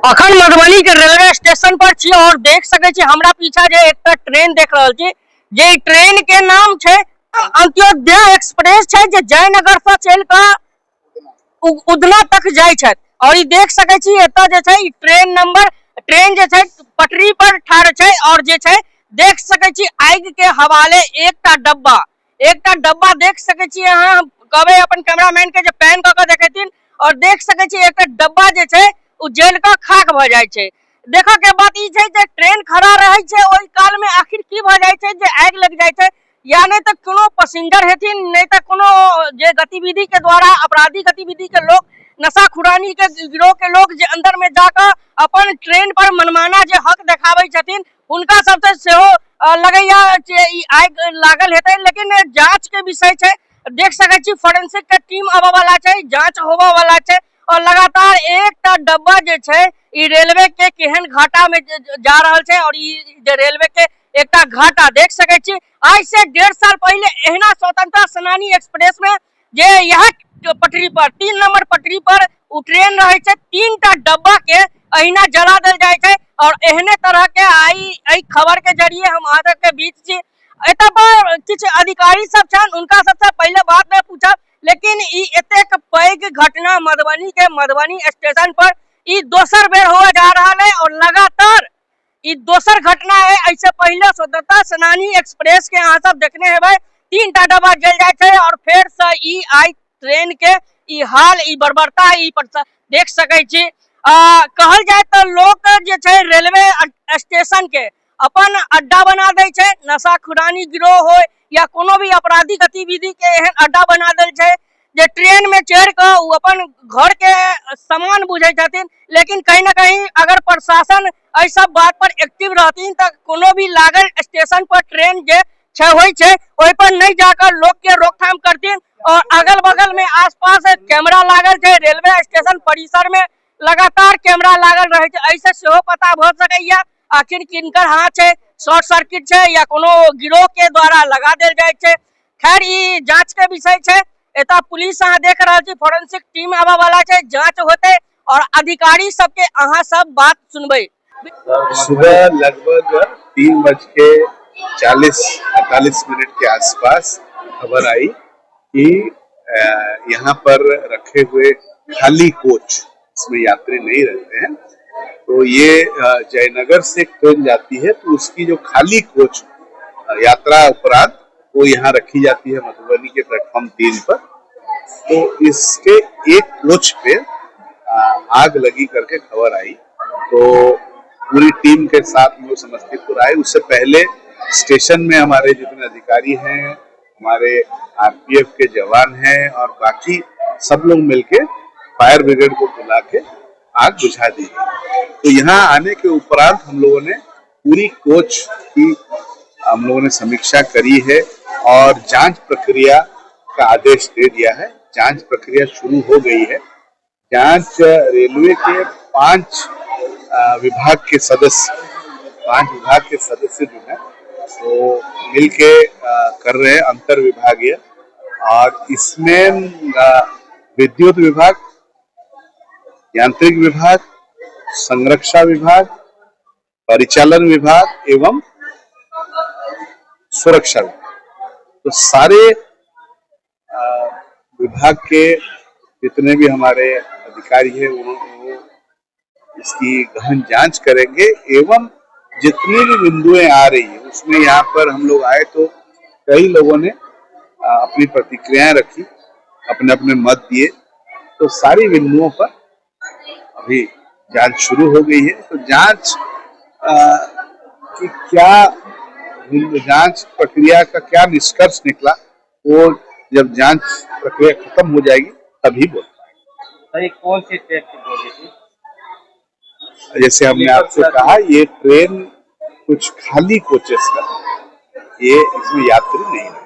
अखन मधुबनी के railway station पर छी और देख सके छी हमरा पीछा जे एकटा ट्रेन देख रहल छी, जे ई ट्रेन के नाम छै अंत्योदय एक्सप्रेस छै, जे जयनगर से चलि कऽ उधना तक जाइ छै। और ई देख सके छी एतऽ जे छै ई ट्रेन नंबर, ट्रेन जे छै पटरी पर ठाढ़ छै और जे छै देख सके छी आगि के हवाले एकटा डब्बा देख सके छी अहाँ। हम कहबै अपन कैमरामैन के जे पैन कऽ के देखेथिन और देख सके छी एकटा डब्बा जे छै ओ जलि कऽ खाक भऽ जाइ छै। देखऽ के बात ई छै जे ट्रेन खड़ा रहै छै ओहि काल में आखिर की भऽ जाइ छै जे आगि लागि जाइ छै, या नहि तऽ कोनो पैसेंजर हेथिन, नहि तऽ कोनो जे गतिविधि के द्वारा अपराधी गतिविधि के लोग, नशाखुरानी के गिरोह के लोग जे अंदर में जाकऽ अपन ट्रेन पर मनमाना जे हक देखाबै छथिन, हुनका सबसे सेहो लगैया जे ई आगि लागल हेतै। लेकिन जांच के विषय छै, देख सकै छी फोरेंसिक के टीम आबऽ वाला छै, जांच होबऽ वाला छै। और लगातार एकटा डब्बा जे छै ई रेलवे के केहन घाटा में जा रहल छै और ई जे रेलवे के एकटा घाटा देख सकै छी। आइ से 1.5 साल पहिले एहिना स्वतंत्रता सेनानी एक्सप्रेस में जे यह पटरी पर 3 नंबर पटरी पर उ ट्रेन रहे छै, 3टा डब्बा के अहिना जला देल जाय छै। और एहने तरह के आइ एहि खबर के जरिए हम अहाँ सबके बीच छी। एतऽ पर किछु अधिकारी सब छनि, हुनका सबसे पहिले बात नहि पूछब, लेकिन ई एतेक पैघ घटना मधुबनी के मधुबनी स्टेशन पर ई दोसर बेर हुआ जा रहल है और लगातार ई दोसर घटना है। एहिसे पहिले स्वतंत्रता सेनानी एक्सप्रेस के अहाँ सब देखने हेबै, 3टा डब्बा जल जाय छै और फेर से ई आई ट्रेन के ई हाल, ई बर्बरता ई पर देख सकै छी। कहल जाय तऽ लोक जे छै रेलवे स्टेशन के अपन अड्डा बना दै छै, नशाखुरानी गिरोह होय या कोनो भी आपराधिक गतिविधि के एहन अड्डा बना देल छै जे ट्रेन में चढ़ि कऽ ओ अपन घर के सामान बुझै छथिन। लेकिन कहीं ना कहीं अगर प्रशासन एहि सब बात पर एक्टिव रहथिन तऽ कोनो भी लागल स्टेशन पर ट्रेन जे छै होइ छै ओहि पर नहि जाकर लोक के रोकथाम करथिन। और अगल बगल में आसपास कैमरा लागल छै, रेलवे स्टेशन परिसर में लगातार कैमरा लागल रहे छै, एहिसे सेहो पता भऽ सकैया आखिर किनकर हाथ छै, शॉर्ट सर्किट छै या कोनो गिरोह के द्वारा लगा देल जाइ छै। खैर ई जांच के विषय छै, एतऽ पुलिस अहाँ देख रहल छी, फोरेंसिक टीम आबऽ वाला छै, जांच होतै और अधिकारी सबके अहाँ सब बात सुनबै। सुबह लगभग 3:40-48 के आसपास खबर आई कि यहाँ पर रखे हुए खाली कोच, इसमें यात्री नहीं रहते हैं, तो ये जयनगर से एक ट्रेन जाती है, तो उसकी जो खाली कोच यात्रा उपरांत वो यहाँ रखी जाती है मधुबनी के प्लेटफॉर्म 3 पर। तो इसके एक कोच पे आग लगी करके खबर आई, तो पूरी टीम के साथ हम लोग समस्तीपुर आए। उससे पहले स्टेशन में हमारे जितने अधिकारी हैं, हमारे आरपीएफ के जवान हैं और बाकी सब लोग मिलके फायर ब्रिगेड को बुला के आग बुझा दी। तो यहाँ आने के उपरांत हम लोगों ने पूरी कोच की हम लोगों ने समीक्षा करी है और जांच प्रक्रिया का आदेश दे दिया है। जांच प्रक्रिया शुरू हो गई है। जांच रेलवे के 5 विभाग के सदस्य, 5 विभाग के सदस्य जो हैं वो मिलके कर रहे हैं अंतर विभागीय, और इसमें विद्युत विभाग, यांत्रिक विभाग, संरक्षा विभाग, परिचालन विभाग एवं सुरक्षा विभाग, तो सारे विभाग के जितने भी हमारे अधिकारी हैं वो इसकी गहन जांच करेंगे एवं जितनी भी बिंदुएं आ रही है उसमें यहाँ पर हम लोग आए तो कई लोगों ने अपनी प्रतिक्रियाएं रखी, अपने अपने मत दिए, तो सारी बिंदुओं पर अभी जांच शुरू हो गई है। तो जांच की क्या जांच प्रक्रिया का क्या निष्कर्ष निकला वो जब जांच प्रक्रिया खत्म हो जाएगी तभी बोल पाएंगे। सर, ये कौन सी ट्रेन की बोगी थी? जैसे हमने आपसे कहा, ये ट्रेन कुछ खाली कोचेस का है, ये इसमें यात्री नहीं है।